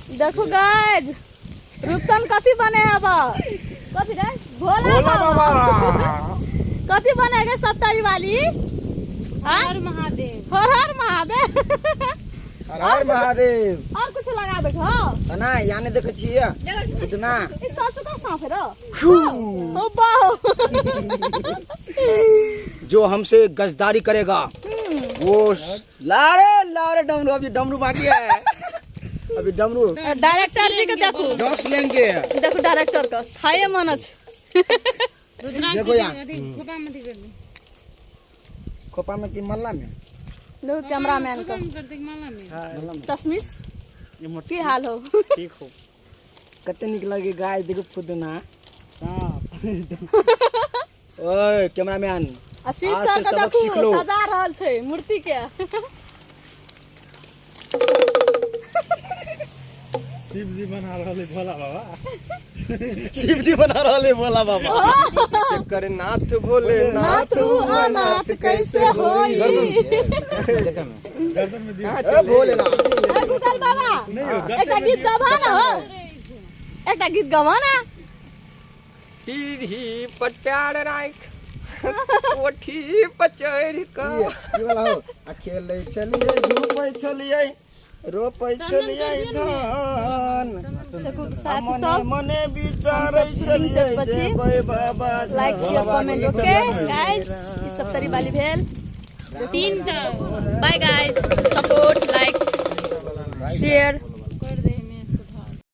देखू गाइस, रूपचंद कथी बने है बा? कथी रे? भोला भोला बाबा। बाबा। कथी बने गे सप्तारी वाली? हाँ? हर महादेव। हर हर महादेव। हर हर महादेव। और कुछ लगा बैठो। ना याने देखै छियै इतना। ई सच का सांप है रो। ओ बाहो। जो हमसे गजदारी करेगा वो लारे लारे डमरू, अभी डमरू बाकी है, अभी डमरू। डायरेक्टर जी के देखू। 10 लेंगे। देखू डायरेक्टर का खाए मन अछि। रुद्राक्ष। देखो यार। अथी खोपा में कर दे। खोपा में कि मल्ला में? देखू कैमरामैन का। खोपा में कर दे कि माला में? मल्ला में। चश्मिश की हाल हो? ठीक हो। कते निक लगे गाय, देखो फुदना। ओए कैमरामैन। आ शिव आज सर से के सबक देखू। सीख लो। सजा रहल छै मूर्ति के। शिव जी बना रहल है भोला बाबा। शिव जी बना रहल है भोला बाबा। करे नाथ भोले नाथ ऊ अनाथ कैसे होई? गर्दन में दियो। ए भोलेनाथ। ए गूगल बाबा। नहीं हो। एकटा गीत गवा ना हो, एकटा गीत गवा ना। पीढ़ी पर प्यार राख, कोठी पर चढ़ कऽ ई वाला हो। आ खेलै छलियै, धूपै छलियै, रोपै छलियै धान। देखू साथी मने सब, मने विचारै हम सब शूटिंग छलियै सेट पर छी। जेबै बाबा। Like, share, comment. Okay guys, ई सब तरी वाली भेल। तीन टा। Bye guys, support, like, share.